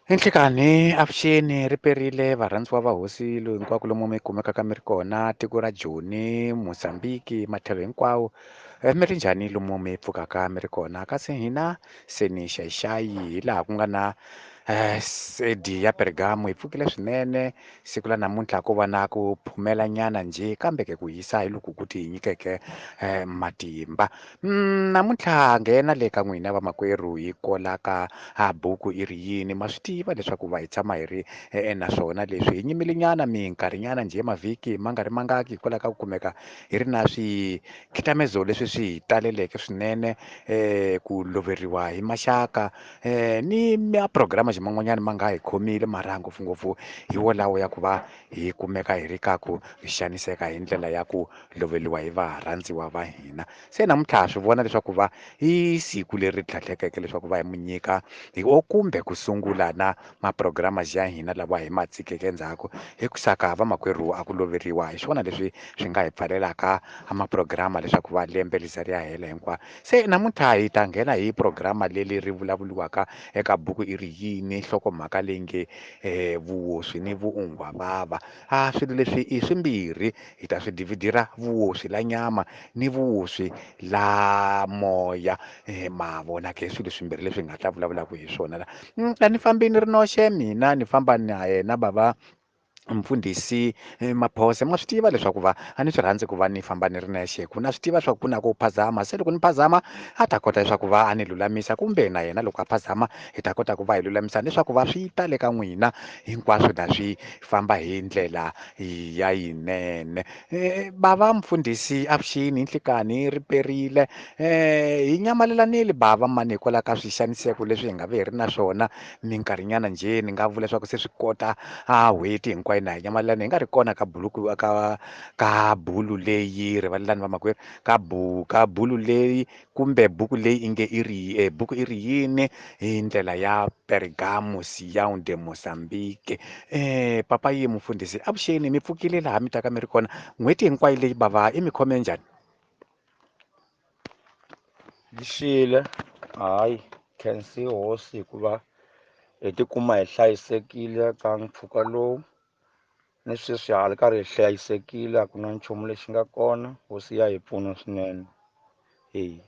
I nhlikani avuxeni ri perile varhandziwa va hosi loyi hinkwako lomu mi kumekaka mi ri kona tiko ra Joni, Mozambique matlhelo hinkwawo mi ri njhani lomu mi pfukaka mi ri kona kasi hina se ni xayi hi laha ku nga na sedi ya Pergamo hi pfukile swinene siku la namuntlha ko va na ku phumela nyana njhe kambe ke ku hisa hi loku ku ti nyikeke matimba. Namuntlha nghena le ka n'wina vamakwerhu hi kola ka a buku i ri yini ma swi tiva leswaku va hi tshama hi ri naswona leswi hi nyimile nyana minkarhinyana njhe mavhiki ma nga ri mangaki hikwalaho ka ku kumeka hi ri na swikhitamezo leswi swi hi taleleke swinene ku loveriwa hi maxaka ni ma-program man'wanyana ma nga hi khomile mara ngopfungopfu hi wolawo ya ku va hi kumeka hi ri ka ku xaniseka hi ndlela ya ku loveriwa hi varhandziwa va hina. Se namuntlha ha swi vona leswaku va i siku leri tlhatlhekeke leswaku va hi mu nyika hi o kumbe ku sungula na ma-program ya hina lawa hi ma tshikeke endzhaku hikusa vamakwerhu a ku loveriwa hi swona leswi swi nga hi pfalelaka a ma-program leswaku va lembe ri za ri ya hela hinkwaro. Se namuntlha hi ta nghena hi program leri ri vulavuriwaka eka buku i ri yini nhlokomhaka leyi nge vuoswi ni vuunghwavava. A swilo leswi i swimbirhi hi ta swi dividira vuoswi la nyama ni vuoswi la moya ma vona ke swilo swimbirhi leswi hi nga ta vulavulaka hi swona la. A ni fambi ni ri noxe mina ni famba na yena bava mfundhisi Maphose ma swi tiva leswaku va a ni swi rhandzi ku va ni famba ni ri nexe ku na swi tiva leswaku ku na ku phazama se loko ni phazama a ta kota leswaku va a ni lulamisa kumbe na yena loko a phazama hi ta kota ku va hi lulamisa leswaku va swi ta le ka n'wina hinkwaswo na swi famba hi ndlela ya yinene. Bava mfundhisi avuxeni hi nhlikani ri perile hi nyamalelanile bava mani hikwalaho ka swixaniseko leswi hi nga ve hi ri na swona minkarhinyana njhe ni nga vula leswaku se swi kota a n'hweti hinkwayo na hi nyamalelana hi nga ri kona ka buluku ka bulu leyi rivalelani vamakwerhu ka ka bulu leyi kumbe buku leyi i nge i ri buku i ri yini hi ndlela ya Pergamo Sião de Mozambique. Papa yi mufundhisi avuxeni mi pfukile laha mi taka mi ri kona n'hweti hinkwayo leyi bava i mi khome njhani? Yi xile hayi khensi hosi hikuva hi tikuma hi hlayisekile ka mpfhuka lowu ni sweswi ha ri karhi hi hlayisekile a ku na nchumu lexi nga kona hosi ya hi pfuna swinene eya.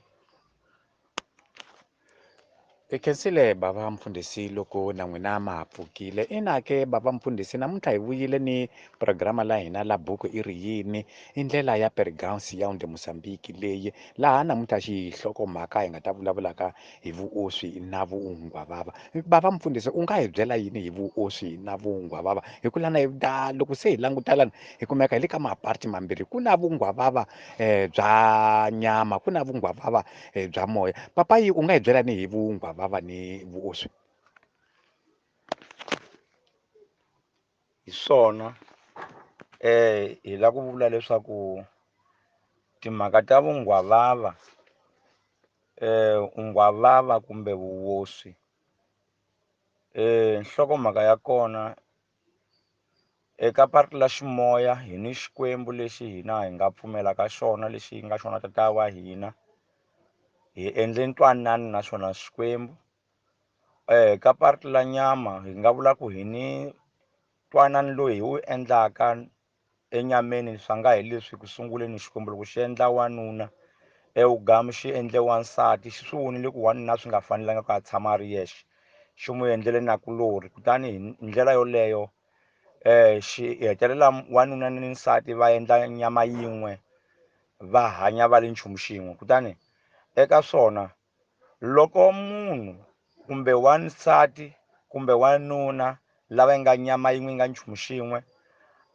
Hi khensile bava mfundhisi loko na n'wina ma ha pfukile ina ke bava mfundhisi namuntlha hi vuyile ni programa la hina la buku i ri yini i ndlela ya Pergão Sião de Mozambique leyi laha namuntlha xihlokomhaka hi nga ta vulavulaka hi vuoswi na vuunghwavava. Bava mfundhisi u nga hi byela yini hi vuoswi na vuunghwavava hi ku lana hi loko se hi languta lana hi kumeka hi le ka maparti mambirhi ku na vunghwavava bya nyama ku na vunghwavava bya moya. Papayi u nga hi byela ni hi vunghwavava ni vuoswi? Hi swona hi lava ku vula leswaku timhaka ta vunghwavava unghwavava kumbe vuoswi nhlokomhaka ya kona eka part la ximoya hi ni Xikwembu lexi hina hi nga pfumela ka xona lexi nga xona tata wa hina hi endle ntwanano na xona Xikwembu. Ka part la nyama hi nga vula ku hi ni ntwanano loyi hi wu endlaka enyameni swa nga hi leswi ku sunguleni Xikwembu loko xi endla wanuna ewugamu xi endle wansati xi swi vonile ku wanuna swi nga fanelanga ku a tshama a ri yexe xi n'wi endlele nakulorhi kutani hi ndlela yoleyo xi hetelela wanuna ni nsati va endla nyama yin'we va hanya va le nchumu xin'we. Kutani eka swona loko munhu kumbe wansati kumbe wanuna lava nga nyama yin'we nga nchumu xin'we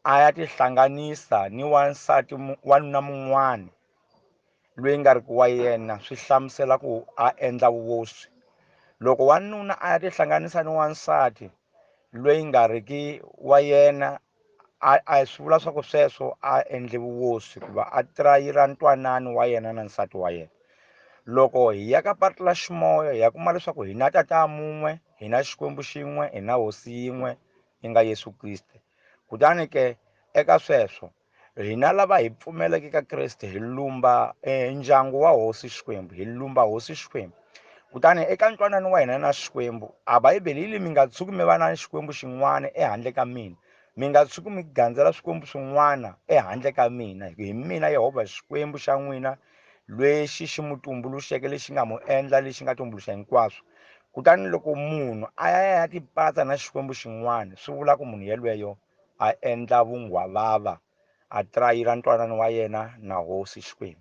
a ya tihlanganisa ni wansati wanuna mun'wani loyi nga ri ku wa yena swi hlamusela ku a endla vuoswi. Loko wanuna a ya tihlanganisa ni wansati loyi nga ri ki wa yena a swi vula swa ku sweswo a endle vuoswi hikuva a trayira ntwanano wa yena na nsati wa yena. Loko hi ya ka part la ximoya hi ya kuma leswaku hi na tata mun'we hi na Xikwembu xin'we hi na hosi yin'we yi nga Yesu Kriste. Kutani ke eka sweswo hina lava hi pfumeleke ka Kriste hi lumba ndyangu wa hosi Xikwembu hi lumba hosi Xikwembu. Kutani eka ntwanano wa hina na Xikwembu, a Bibele yi li mi nga tshuki mi va na Xikwembu xin'wana ehandle ka mina, mi nga tshuki mi gandzela swikwembu swin'wana ehandle ka mina, hi mina Yehovha Xikwembu xa n'wina lexi xi mu tumbuluxeke, lexi nga mu endla, lexi nga tumbuluxa hinkwaswo. Kutani loko munhu a ya ya tipatsa na xikwembu xin'wana, swi vula ku munhu yelweyo a endla vunghwavava, a trayira ntwanano wa yena na hosi Xikwembu.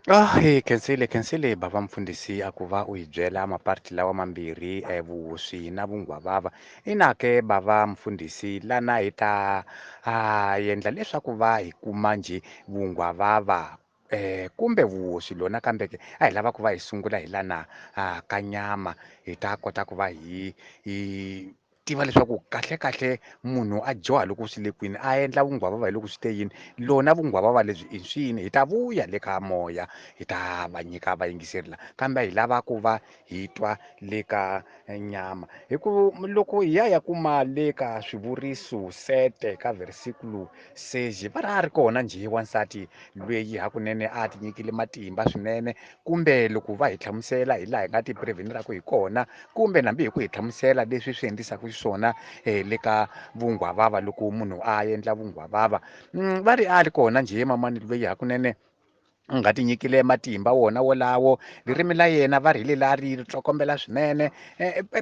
Ah, hi khensile, khensile bava mfundhisi a ku va u hi byela maparti lawa mambirhi, vuoswi na vunghwavava. Ina ke bava mfundhisi, lana hi ta a endla leswaku va hi kuma njhe vunghwavava kumbe vuoswi lona, kambe ke a hi lava ku va hi sungula hi lana ka nyama, hi ta kota ku va hi tiva leswaku kahle kahle munhu a dyoha loko swi le kwini, a endla vunghwavava hi loko swi te yini, lona vunghwavava lebyi i swini. Hi ta vuya le ka moya, hi ta va nyika vayingiseri la, kambe hi lava ku va hi twa le ka nyama, hi ku loko hi ya ya kuma le ka Swivuriso 7 ka versikulo 6, va ri a ri kona njhe wansati lweyi hakunene a ti nyikile matimba swinene, kumbe loko va hi hlamusela hi laha hi nga ti preveniraka hi kona, kumbe hambi hi ku hi hlamusela leswi swi endlisaka xiswona le ka vunghwavava loko munhu a endla vunghwavava. Va ri a ri kona njhe mamani lweyi hakunene nga ti nyikile matimba wona wolawo, ririmi la yena va ri hi lela ri tsokombela swinene.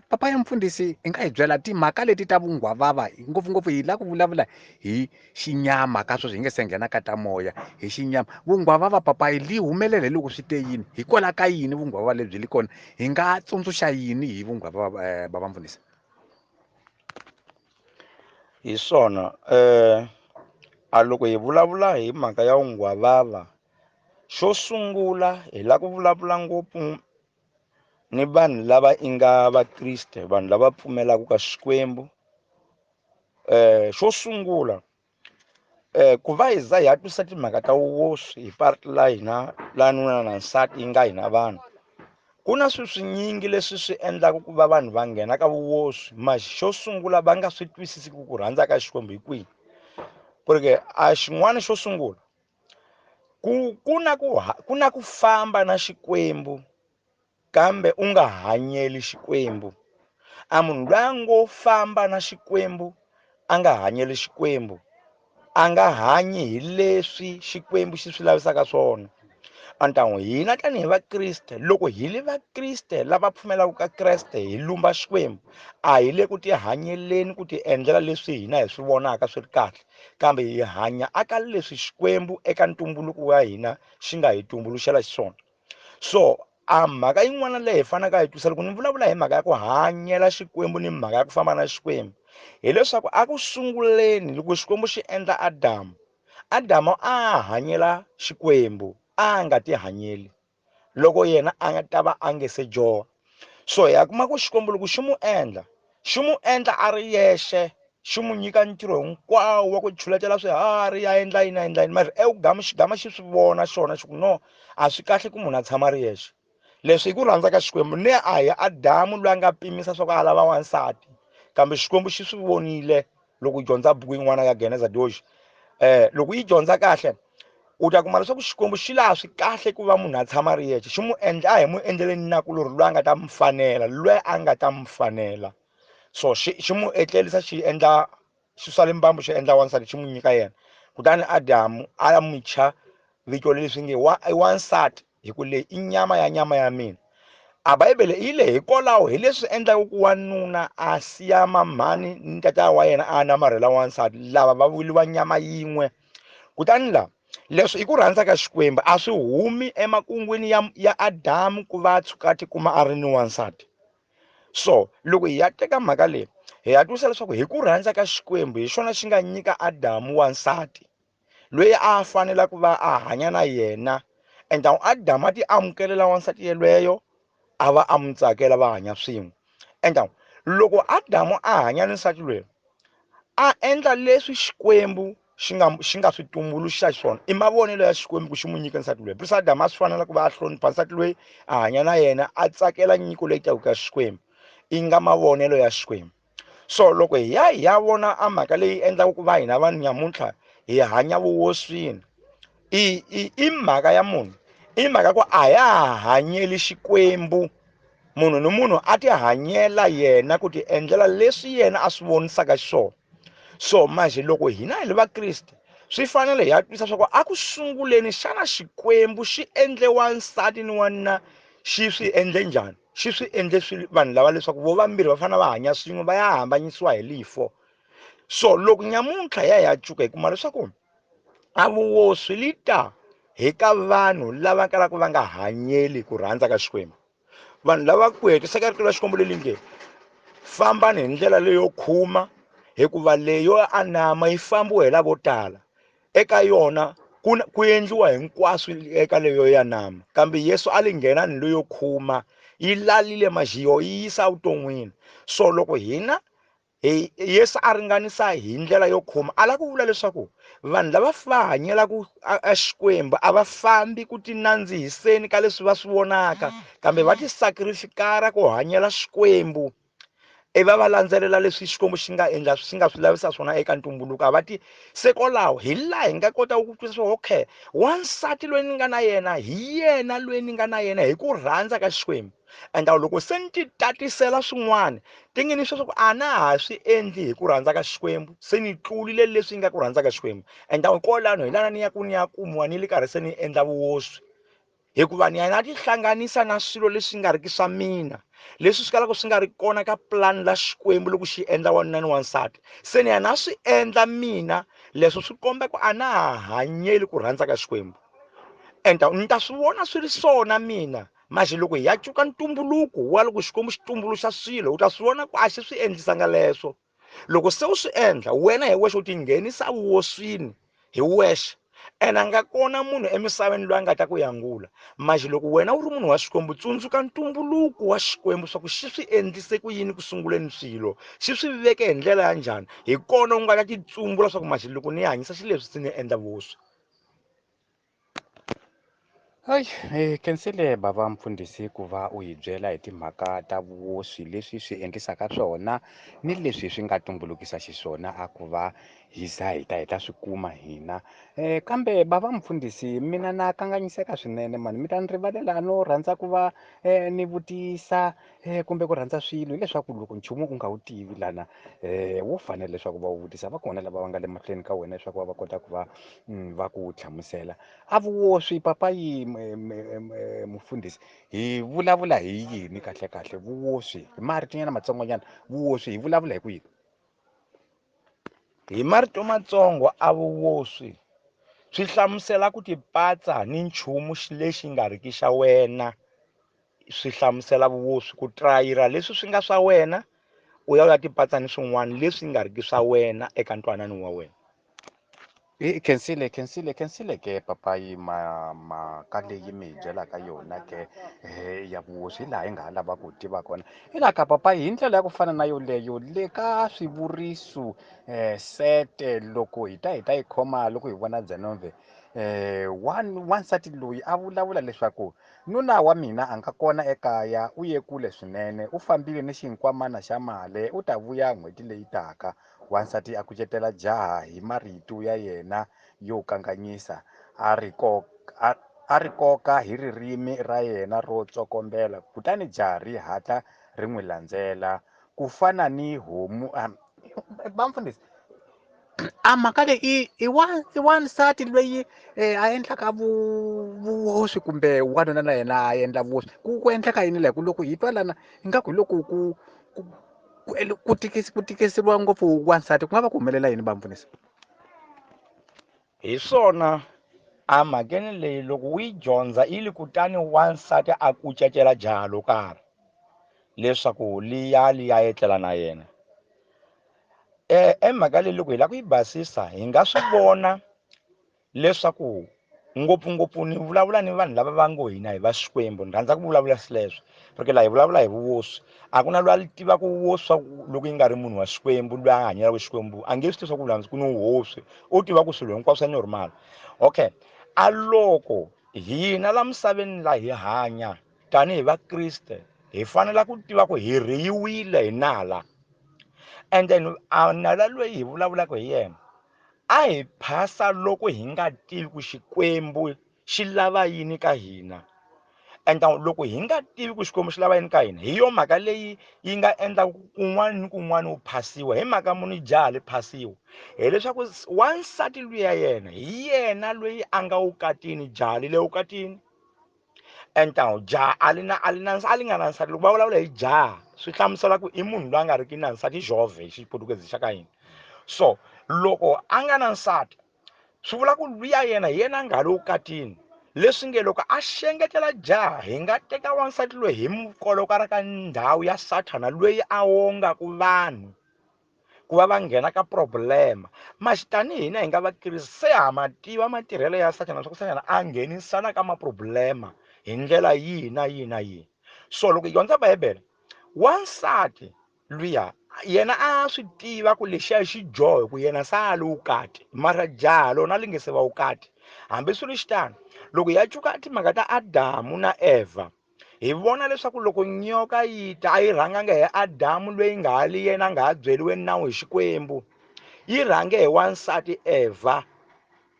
Papa ya mfundhisi, i nga hi byela timhaka leti ta vunghwavava, ngopfungopfu hi lava ku vulavula hi xinyama ka sweswi, hi nge se nghena ka ta moya, hi xinyama. Vunghwavava papayi li humelela hi loko swi te yini, hikwalaho ka yini vunghwavava lebyi li kona, hi nga tsundzuxa yini hi vunghwavava, bava mfundhisi? Hi swona, a loko hi vulavula hi mhaka ya vunghwavava, xo sungula hi lava ku vulavula ngopfu ni vanhu lava i nga vakriste, vanhu lava pfumelaka ka Xikwembu. Xo sungula, ku va hi za hi ya twisa timhaka ta vuoswi hi part la hina la nuna na nsati yi nga hina vanhu, ku na swilo swinyingi leswi swi endlaka ku va vanhu va nghena ka vuoswi, mara xo sungula va nga swi twisisi ku ku rhandza ka Xikwembu hi kwihi. Ku ri ke a xin'wana xo sungula, ku na ku famba na Xikwembu kambe u nga hanyeli Xikwembu. A munhu loyi a ngo famba na Xikwembu a nga hanyeli Xikwembu, a nga hanyi hi leswi Xikwembu xi swi lavisaka swona. A ni ta n'wi hina tanihi vakriste, loko hi ri vakriste lava pfumelaka ka Kreste hi lumba Xikwembu, a hi le ku tihanyeleni ku ti endlela leswi hina hi swi vonaka swi ri kahle, kambe hi hanya aka leswi Xikwembu eka ntumbuluko wa hina xi nga hi tumbuluxela xiswona. So a mhaka yin'wana leyi hi faneleke hi twisisa loko ni vulavula hi mhaka ya ku hanyela Xikwembu ni mhaka ya ku famba na Xikwembu, hileswaku a ku sunguleni loko Xikwembu xi endla Adamu, Adamu a hanyela Xikwembu, a nga ti hanyeli loko yena a nga ta va a nge se dyoha. So hi ya kuma ku Xikwembu loko xi mu endla, xi mu endla a ri yexe, xi mu nyika ntirho hinkwawo wa ku chuletela swiharhi, ya endla yini, ya endla yini, mara ewugama xigama xi swi vona xona xi ku no, a swi kahle ku munhu a tshama a ri yexe. Leswi i ku rhandza ka Xikwembu, ni a hi Adamu loyi a nga pimisa swa ku a lava wansati, kambe Xikwembu xi swi vonile. Loko u dyondza buku yin'wana ya Geneza Doji, loko yi dyondza kahle u ta kuma leswaku Xikwembu xi laha swi kahle ku va munhu a tshama a ri yexe, xi mu endla a hi mu endleleni nakulorhi loyi a nga ta mu fanela, loyi a nga ta mu fanela. So xi mu etlerisa, xi endla xi swa le mbambu, xi endla wansati, xi mu nyika yena. Kutani Adamu a ya mu thya vito leswi nge i wansati, hi ku leyi i nyama ya nyama ya mina. A Bibele yi le hikwalaho hi leswi endlaka ku wanuna a siya mamhani ni tata wa yena a namarhela wansati, lava va vuriwa nyama yin'we. Kutani la leswi i ku rhandza ka Xikwembu, a swi humi emakungwini ya Adamu ku va a tshuka a tikuma a ri ni wansati. So loko hi ya teka mhaka leyi, hi ya twisisa leswaku hi ku rhandza ka Xikwembu hi xona xi nga nyika Adamu wansati loyi a fanela ku va a hanya na yena. And Adamu a ti amukelela wansati yelweyo, a va a n'wi tsakela, va hanya swin'we. And loko Adamu a hanya ni nsati loyi, a endla leswi Xikwembu xi nga swi tumbuluxa xiswona, i mavonelo ya Xikwembu ku xi n'wi nyika nsati loyi. Plus Adamu a swi fanela ku va a hlonipha nsati loyi, a hanya na yena, a tsakela nyiko leyi taka ka Xikwembu, i nga mavonelo ya Xikwembu. So loko hi ya hi ya vona a mhaka leyi endlaka ku va hina vanhu nyamuntlha hi hanya vuoswini, i mhaka ya munhu. I mhaka ku a ya ha hanyeli Xikwembu, munhu ni munhu a ti hanyela yena ku ti endlela leswi yena a swi vonisaka xiswona. So manje loko hina hi ri Vakreste swi fanele hi ya twisisa swa ku a ku sunguleni xana Xikwembu xi endle wansati ni wanuna xi swi endle njhani? Xi swi endle swi vanhu lava leswaku vo vambirhi va fanele va hanya swin'we va ya hambanyisiwa hi lifo. So loko nyamuntlha hi ya hi ya cuka hi kuma leswaku a vuoswi li ta hi ka vanhu lava kalaka va nga hanyeli ku rhandza ka Xikwembu. Vanhu lava ku hetiseka rito ra Xikwembu leri nge fambani hi ndlela leyo khuma, hikuva leyo anama yi fambiwa hi lavo tala, eka yona ku endliwa hinkwaswo eka leyo ya nama, kambe Yesu a li nghena ni leyo khuma, yi lalile majiyo yi yisa evuton'wini. So loko hina hi Yesu a ringanisa hi ndlela yo khuma, a lava ku vula leswaku vanhu lava va hanyelaka a Xikwembu a va fambi ku ti nandzihiseni ka leswi va swi vonaka, kambe va ti sacrifice ku hanyela Xikwembu, ivi va landzelela leswi Xikwembu xi nga endla xi nga swi lavisa swona eka ntumbuluko. A va ti se kwalaho hi laha hi nga kota ku twisisa swa okay, wansati loyi ni nga na yena hi yena loyi ni nga na yena hi ku rhandza ka Xikwembu. Ende loko se ni ti tatisela swin'wana ti nge ni sweswo ku a na ha swi endli hi ku rhandza ka Xikwembu, se ni tlulile leswi nga ku rhandza ka Xikwembu. Ende kwalano hi lana ni ya ku ni ya kumiwa ni le karhi se ni endla vuoswi, hikuva ni ya na tihlanganisa na swilo leswi nga riki swa mina, leswi swi kalaka swi nga ri kona ka plan la Xikwembu loko xi endla wanuna ni wansati. Se ni ya na swi endla mina leswo swi komba ku a na ha hanyeli ku rhandza ka Xikwembu. Ende ni ta swi vona swi ri swona mina. Manje loko hi ya cuka ntumbuluko wa loko Xikwembu xi tumbuluxa swilo, u ta swi vona ku a xi swi endlisanga leswo. Loko se u swi endla wena hi wexe u tinghenisa vuoswini hi wexe, ene a nga kona munhu emisaveni loyi a nga ta ku yangula. Manje loko wena u ri munhu wa Xikwembu, tsundzuka ntumbuluko wa Xikwembu swa ku xi swi endlise ku yini ku sunguleni swilo, xi swi veke hi ndlela ya njhani, hi kona u nga ta titsumbula swa ku manje loko ni hanyisa xileswi se ni endla vuoswi. Hayi, hi khensile bava mfundhisi ku va u hi byela hi timhaka ta vuoswi leswi swi endlisaka swona ni leswi swi nga tumbulukisa xiswona a ku va hi za hi ta hi ta swi kuma hina. Kambe bava mfundhisi mina na kanganyiseka swinene mani, mi ta ni rivalela no rhandza ku va ni vutisa kumbe ku rhandza swilo, hileswaku loko nchumu u nga wu tivi lana wo fanele leswaku va wu vutisa, va kona lava va nga le mahlweni ka wena leswaku va kota ku va va ku hlamusela. A vuoswi papayi mufundhisi hi vulavula hi yini kahle kahle? Vuoswi hi marito nyana matsongonyana, vuoswi hi vulavula hi ku yini? Hi marito matsongo, a vuoswi swi hlamusela ku tipatsa ni nchumu lexi nga riki xa wena. Swi hlamusela vuoswi ku trayira leswi swi nga swa wena, u ya u ya tipatsa ni swin'wana leswi nga riki swa wena eka ntwanano wa wena. I khensile, khensile, khensile ke papayi mhaka leyi mi hi byelaka yona ke ya vuoswi, hi laha hi nga ha lava ku tiva kona. Hi laha ka papayi hi ndlela ya ku fana na yoleyo le ka swivuriso sete loko hi ta hi ta yi khoma loko hi vona Dzenomve, wansati loyi a vulavula leswaku nuna wa mina a nga kona ekaya, u ye kule swinene, u fambile ni xinkwamana xa mali, u ta vuya n'hweti leyi taka. Wansati a kucetela jaha hi marito ya yena yo kanganyisa, a ri koka hi ririmi ra yena ro tsokombela, kutani jaha ri hatla ri n'wi landzela ku fana ni homu. Va mfundhisi, a mhaka leyi i wansati loyi a endlaka vuoswi kumbe wanuna na yena a endla vuoswi, ku endleka yini laha? Ku loko hi twa lana ingaku hi loko ku ku tikiseriwa ngopfu wansati, ku nga va ku humelela yini va mfundhisi? Hi swona a mhakeni leyi loko u yi dyondza yi li kutani wansati a kucetela jaha lo karhi leswaku liya liya etlela na yena. Emhaka leyi loko hi lava ku yi basisa hi nga swi vona leswaku ngopfungopfu ni vulavula ni vanhu lava va ngo hina hi va Xikwembu, ni rhandza ku vulavula swileswo porque laha hi vulavula hi vuoswi, a ku na loyi a tivaka vuoswi swa ku loko yi nga ri munhu wa Xikwembu loyi a hanyelaka Xikwembu a nge swi tivi swa ku vulavula ku ni vuoswi, u tiva ku swilo hinkwaswo swa normal. Okay, a loko hina la misaveni la hi hanya tanihi Vakriste hi fanele ku tiva ku hi rhiyiwile hi nala, and then a nala loyi hi vulavulaka hi yena a hi phasa loko hi nga tivi ku Xikwembu xi lava yini ka hina. Ende loko hi nga tivi ku Xikwembu xi lava yini ka hina, hi yo mhaka leyi yi nga endla ku kun'wana ni kun'wana wu phasiwa. Hi mhaka muni jaha li phasiwa? Hileswaku wansati luya yena hi yena loyi a nga vukatini, jaha li le vukatini. Ende jaha a li na a li na a li nga na nsati. Loko va vulavula hi jaha swi hlamusela ku i munhu loyi a nga riki na nsati, jove hi xiputukezi xa ka hina. So loko a nga na nsati swi vula ku luya yena hi yena a nga le vukatini, leswi nge loko a xengetela jaha hi nga teka wansati loyi hi mu kolokara ka ndhawu ya Sathana loyi a wongaku vanhu ku va va nghena ka problema. Maxi tanihi hina hi nga vakriste se ha ma tiva matirhelo ya Sathana, leswaku Sathana a nghenisana ka maproblema hi ndlela yihi na yihi na yihi. So loko hi dyondza Bibele, wansati luya yena a swi tiva ku lexiya i xidyoho, ku yena se a li vukati, mara jaha lona li nge se va vukati. Hambi swi ri xitano, loko hi ya cuka timhaka ta Adamu na Evha, hi vona leswaku loko nyoka yi ta a yi rhanganga hi Adamu loyi nga ha li yena a nga ha byeriwe nawu hi Xikwembu, yi rhange hi wansati Evha,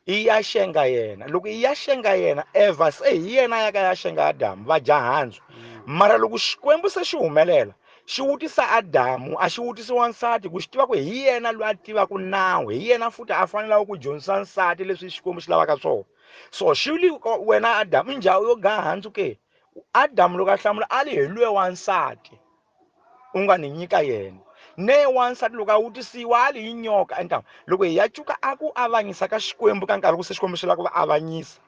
yi ya xenga yena. Loko yi ya xenga yena, Evha se hi yena ya ka ya xenga Adamu, va dya handzu. Mara loko Xikwembu se xi humelela, xi vutisa Adamu, a xi vutisi wansati, ku xi tiva ku hi yena loyi a tivaka nawu, hi yena futhi a fanelaka ku dyondzisa nsati leswi Xikwembu xi lavaka swona. So xi li wena Adamu, i njhani yo ga handzu ke? Adamu loko a hlamula a li hi luye wansati u nga ni nyika yena. Ne wansati loko a vutisiwa a li hi nyoka. Enta loko hi ya cuka a ku avanyisa ka Xikwembu ka nkarhi ku se Xikwembu xi lava ku va avanyisa,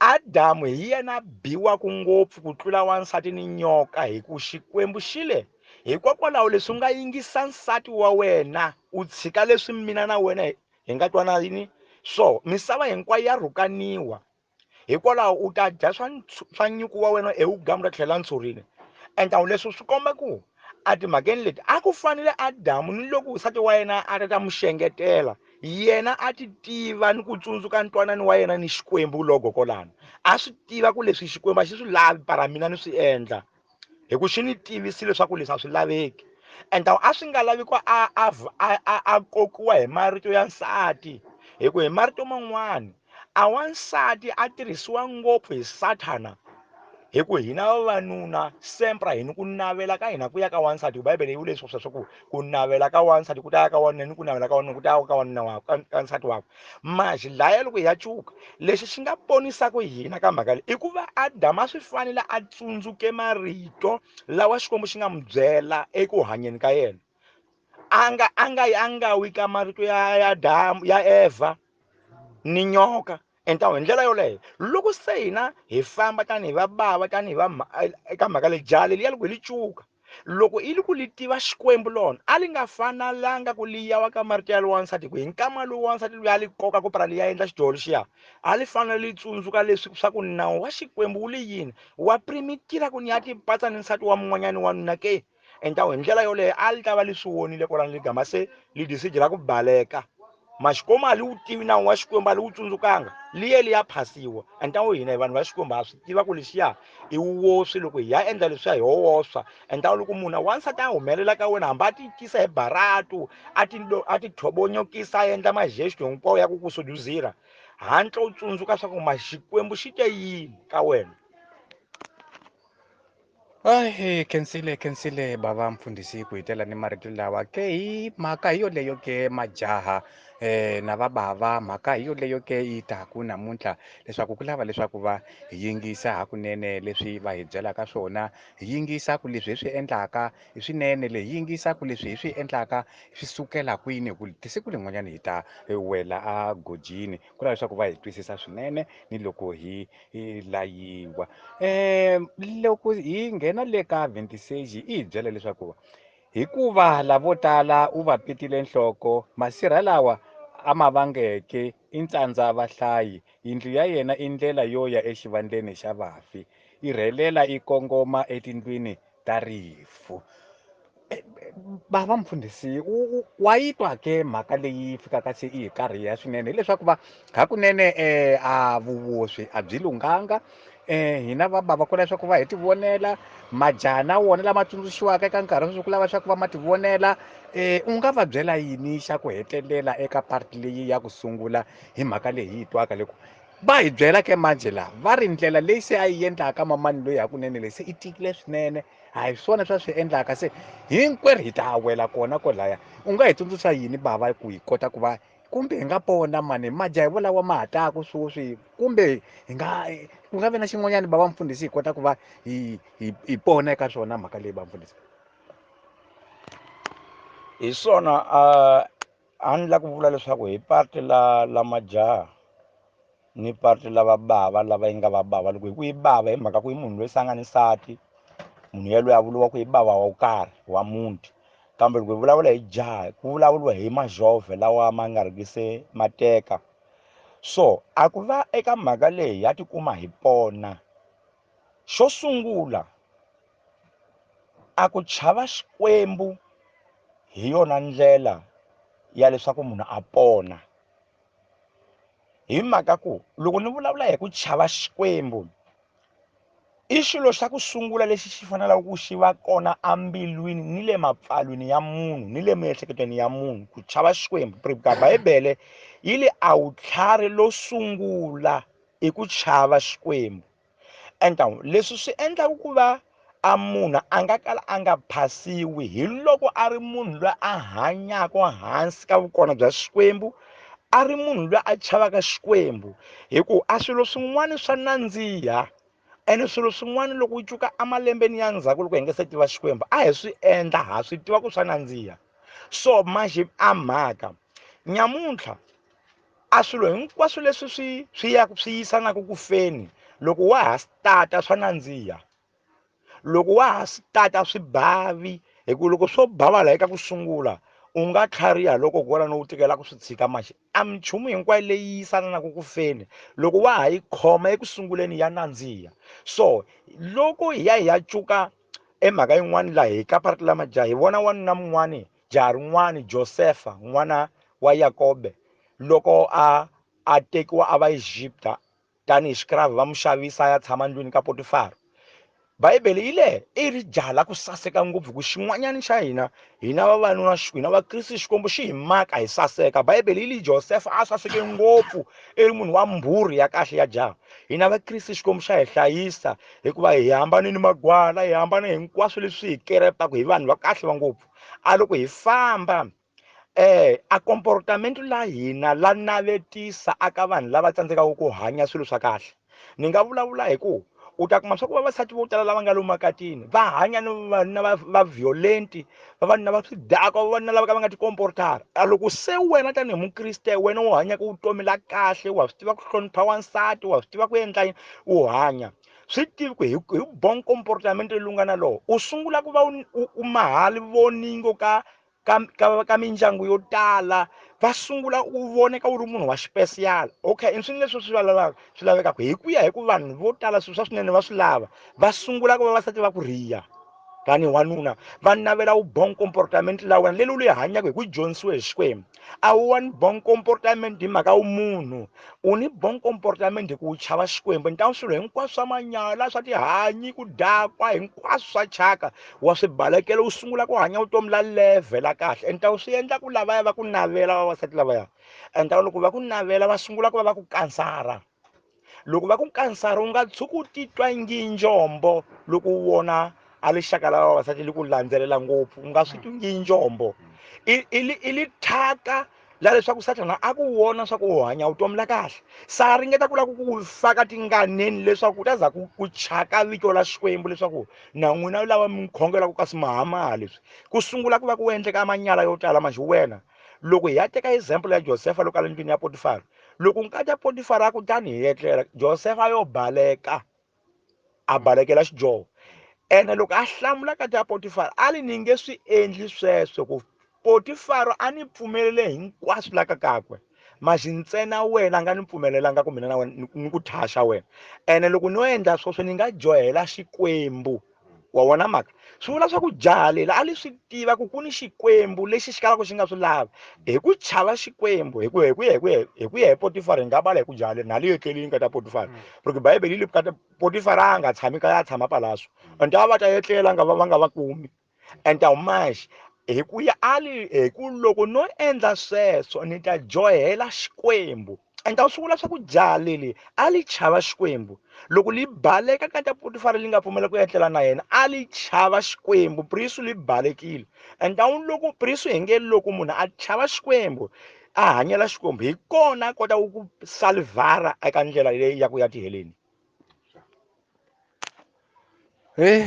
Adamu hi yena biwaka ngopfu ku tlula wansati ni nyoka, hi ku Xikwembu xi le hikokwalaho leswi u nga yingisa nsati wa wena u tshika leswi mina na wena hi nga twana yini. So misava hinkwayo ya rhukaniwa, hikwalaho u ta dya swa nyuku wa wena ewugamu ra tlhela ntshurini. Enta leswi swi komba ku a timhakeni leti a ku fanele Adamu ni loko nsati wa yena a ta ta mu xengetela, yena a ti tiva ni ku tsundzuka ntwanano wa yena ni Xikwembu loko kolana. A swi tiva ku leswi Xikwembu a xi swi lavi, para mina ni swi endla, hi ku xi ni tivisile leswaku leswi a swi laveki. Enta a swi nga lavi ku a kokiwa hi marito ya nsati, hi ku hi marito man'wani a wansati a tirhisiwa ngopfu hi Sathana, hi ku hina vavanuna sempra hi ni ku navela ka hina ku ya ka wansati. Bibele yi vule leswi swa ku ku navela ka wansati ku ta ya ka wanuna ni ku navela ka wanuna ku ta ya ka wanuna wa ka nsati wakwe. Maxi laya loko hi ya cuka, lexi xi nga ponisaka hina ka mhaka leyi i ku va Adamu a swi fanele a tsundzuke marito lawa Xikwembu xi nga n'wi byela eku hanyeni ka yena. A nga a nga a nga wi ka marito ya Adamu ya Evha ni nyoka. Enta hi ndlela yoleyo loko se hina hi famba tanihi va bava tanihi va eka mhaka leyi, jaha leliya loko hi li cuka, loko i li ku li tiva Xikwembu lona a li nga fanelanga ku li yawa ka marito ya wansati, ku hi nkama lowu wansati loyi a li koka ku para li ya endla xidyoho lexiya, a li fanele li tsundzuka leswi swa ku nawu wa Xikwembu wu li yini, wa primitira ku ni ya tipatsa ni nsati wa mun'wanyani wanuna ke. Enta hi ndlela yoleyo a li ta va li swi vonile kwalano li gama se li decide la ku baleka. Maxikwembu a li wu tivi nawu wa Xikwembu, a li wu tsundzukanga, li ye li ya phasiwa. Enta hina hi vanhu va Xikwembu ha swi tiva ku lexiya i woswi, loko hi ya endla leswiya hi ho woswa. Enta loko munhu wansati a humelela ka wena, hambi a ti tisa hi baratu, a ti a ti thobonyokisa, a endla magesto hinkwawo ya ku ku suduzira, hatla u tsundzuka swa ku ma Xikwembu xi te yini ka wena. Ai, khensile khensile bava mfundhisi ku hitela ni marito lawa ke hi mhaka hi yoleyo ke majaha na va bava, mhaka hi yoleyo ke yi taku namuntlha leswaku ku lava leswaku va hi yingisa hakunene leswi va hi byelaka swona, hi yingisa ku leswi hi swi endlaka i swinene, leyi hi yingisa ku leswi hi swi endlaka swi sukela kwini, hi ku siku rin'wanyana hi ta wela a gojini. Ku lava leswaku va hi twisisa swinene ni loko hi layiwa. Loko hi nghena le ka 26 i hi byela leswaku hikuva lavo tala u va petile nhloko, masirha lawa a ma vangeke i ntsandza vahlayi, yindlu ya yena i ndlela yo ya exivandleni xa vafi, yi rhelela yi kongoma etindlwini ta rifu. Bava mfundhisi, wa yi twa ke mhaka leyi fikaka se i hi karhiha swinene, hileswaku va hakunene a vuoswi a byi lunghanga. Hina va bava ku leswaku va hi tivonela, majaha na wona lama tsundzuxiwaka eka nkarhi sweswi ku lava leswaku va ma tivonela. U nga va byela yini xa ku hetelela eka part leyi ya ku sungula hi mhaka leyi hi yi twaka loko Va hi byela ke manjhe laha va ri ndlela leyi se a yi endlaka mamani loyi hakunene leyi se i tikile swinene a hi swona swa swi endlaka se hinkwerhu hi ta wela kona kolaya. U nga hi tsundzuxa yini bava ku hi kota ku va kumbe hi nga pona mani majaha volawa ma ha taku sweswi kumbe hi nga ku nga vi na xin'wanyana bava mfundhisi hi kota ku va hi pona eka swona mhaka leyi ba mfundhisi? Hi swona a ni la ku vula leswaku hi parti la majaha ni parti lava bava lava yi nga va bava. Loko hi ku yi bava hi mhaka ku i munhu loyi se a nga ni nsati, munhu yelweyo a vuriwa ku i bava wa karhi wa muti. Kambe loko hi vulavula hi jaha ku vulavuriwa hi majovhe lawa ma nga ri ki se ma teka. So a ku va eka mhaka leyi ya tikuma hi pona, xo sungula a ku chava Xikwembu hi yona ndlela ya leswaku munhu a pona. Hi mhaka ku loko ni vulavula hi ku chava Xikwembu i xilo xa ku sungula lexi xi faneleke ku xi va kona embilwini ni le mapfalwini ya munhu ni le miehleketweni ya munhu, ku chava Xikwembu. Ka Bibele yi le a wutlhari lo sungula i ku chava Xikwembu. Enta leswi swi endlaka ku va a munhu a nga kala a nga phasiwi hi loko a ri munhu loyi a hanyaka hansi ka vukona bya Xikwembu, a ri munhu loyi a chavaka Xikwembu. Hi ku a swilo swin'wana swa nandziha ene swilo swin'wana loko u cuka emalembeni ya ndzhaku loko hi nga se tiva Xikwembu a hi swi endla, ha swi tiva ku swa nandziha. So manje a mhaka nyamuntlha a swilo hinkwaswo leswi swi ya swi yisanaka ku feni loko wa ha stata swa nandziha, loko wa ha stata swi bavi. Hi ku loko swo bava la eka ku sungula u nga tlhariha loko ku wena no u tikela ku swi tshika manje a minchumu hinkwayo leyi yisanaka ku feni loko wa ha yi khoma eku sunguleni ya nandziha. So loko hi ya hi ya cuka emhaka yin'wana laha hi ka parti la majaha hi vona wanuna mun'wani jaha rin'wani Josefa n'wana wa Yakobe loko a tekiwa a va Egipta tanihi xikravi va n'wi xavisa a ya tshama ndlwini ka Potifaro. Bibele yi le i ri jaha la ku saseka ngopfu, ku xin'wanyana xa hina hina vavanuna hina Vakriste Xikwembu xi hi maka hi saseka. Bibele yi li Josefa a saseke ngopfu, i ri munhu wa mbhurhi ya kahle ya jaha. Hina Vakriste Xikwembu xa hi hlayisa hikuva hi hambane ni magwala, hi hambane hinkwaswo leswi hi kerepaka hi vanhu va kahle va ngopfu. A loko hi famba a comportamento la hina la navetisa aka vanhu lava tsandzekaka ku hanya swilo swa kahle. Ni nga vulavula hi ku u ta kuma swa ku vavasati vo tala lava nga lomu makatini va hanya ni vavanuna va violent, vavanuna va swidakwa, vavanuna lava ka va nga tikomportara. A loko se wena tanihi mukriste wena u hanyaka vutomi la kahle, wa swi tiva ku hlonipha wansati, wa swi tiva ku endla yini, u hanya swi tivi ku hi bon comportamento lowu nga na lowo u sungula ku va u mahali voningo ka mindyangu yo tala, va sungula u voneka u ri munhu wa xipesiyali. Okay, i swilo leswi swi lavekaka, swi lavekaka hi ku ya hi ku vanhu vo tala swilo swa swinene va swi lava, va sungula ku va vavasati va ku rhiya tanihi wanuna, va navela wu bon comportament la wena leri u li hanyaka hi ku dyondzisiwe hi Xikwembu. A wu wani bon comportament hi mhaka wu munhu, u ni bon comportament hi ku u chava Xikwembu. Ni ta swilo hinkwaswo swa manyala, swa tihanyi, ku dakwa, hinkwaswo swa chaka wa swi balekela, u sungula ku hanya vutomi la level la kahle. Ni ta swi endla ku lavaya va ku navela vavasati lavaya, ni ta loko va ku navela va sungula ku va va ku kansara. Loko va ku kansara u nga tshuki u titwa ngi njombo loko u vona a lixaka la vavasati li ku landzelela ngopfu, u nga swi twi ngi njombo. I li thyaka la leswaku Sathana a ku vona swa ku u hanya vutomi la kahle, sa ringeta ku lava ku ku faka tinganeni leswaku u ta za ku chaka vito la Xikwembu leswaku na n'wina lava mi khongelaka kasi mahamaha leswi. Ku sungula ku va ku endleka manyala yo tala manjhe wena. Loko hi ya teka example ya Josefa loko a le ndlwini ya Potifaro, loko nkati ya Potifaro a ku tani hi etlela, Josefa a yo baleka, a balekela xidyoho. Ene loko a hlamula nkati ya Potifaro a ri ni nge swi endli sweswo, ku Potifaro a ni pfumelele hinkwaswo la ka kakwe, maxi ntsena wena a nga ni pfumelelanga ku mina na wena ni ku thaxa wena. Ene loko no endla sweswo ni nga dyohela Xikwembu. Wa vona mhaka? Swi vula swa ku jaha leri a li swi tiva ku ku ni Xikwembu lexi xi kalaka xi nga swi lavi. Hi ku chava Xikwembu, hi ku ya hi Potifaro, hi nga bala hi ku jaha leri na li etlelini ka ta Potifaro. Porque Bibele yi le ka ta Potifaro a nga tshami kaya, a tshama palazzo. And a va ta etlela nga va va nga va kumi. And ta max hi ku ya a li hi ku loko no endla sweswo ni ta dyohela Xikwembu. Ende swi vula swa ku jaha leli a li chava Xikwembu. Loko li baleka ka ta Potifaro li nga pfumela ku etlela na yena, a li chava Xikwembu, prisu li balekile. Ende loko prisu hi nge loko munhu a chava Xikwembu, a hanyela Xikwembu, hi kona a kotaka ku salvhara eka ndlela leyi ya ku ya tiheleni.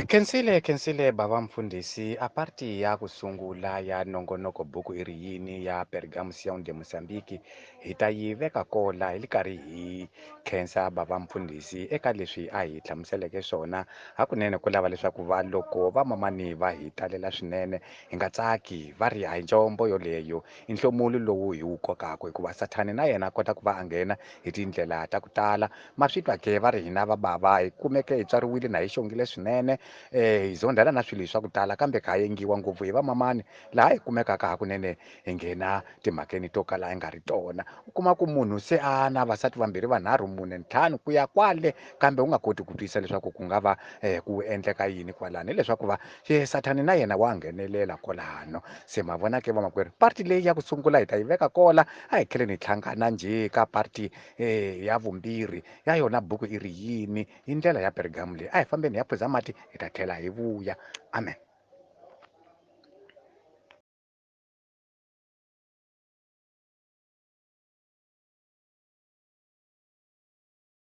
Khensile khensile bava mfundhisi a parti ya ku sungula ya nongonoko buku i ri yini ya Pergamusião de Moçambique hi ta yi veka kola hi li karhi hi khensa bava mfundhisi eka leswi a hi hlamuseleke swona. Hakunene ku lava leswaku va loko va mamani va hi talela swinene hi nga tsaki, va ri a hi njombo yoleyo, i nhlomulo lowu hi wu kokaka, hikuva sathani na yena a kota ku va a nghena hi tindlela ta ku tala. Ma swi twa ke, va ri hina va bava hi kumeke hi tswariwile na hi xongile swinene, hi zondhana na swilo swa ku tala, kambe kha yengiwa ngopfu hi vamamani laha hi kumekaka hakunene hi nghena timhakeni to kala hi nga ri tona. U kuma ku munhu se a na vasati vambirhi, vanharhu, mune, ntlhanu ku ya kwale, kambe u nga koti ku twisisa leswaku ku nga va ku endleka yini kwalano, hileswaku va sathani na yena wa nghenelela kwalano. Se ma vona ke vamakwerhu, parti leyi ya ku sungula hi ta yi veka kola, a hi tlheleni hi hlangana njhe ka parti ya vumbirhi ya yona buku i ri yini hi ndlela ya Pergamo leyi. A hi fambeni hi ya phuza mati, hi ta tlhela hi vuya. Amen.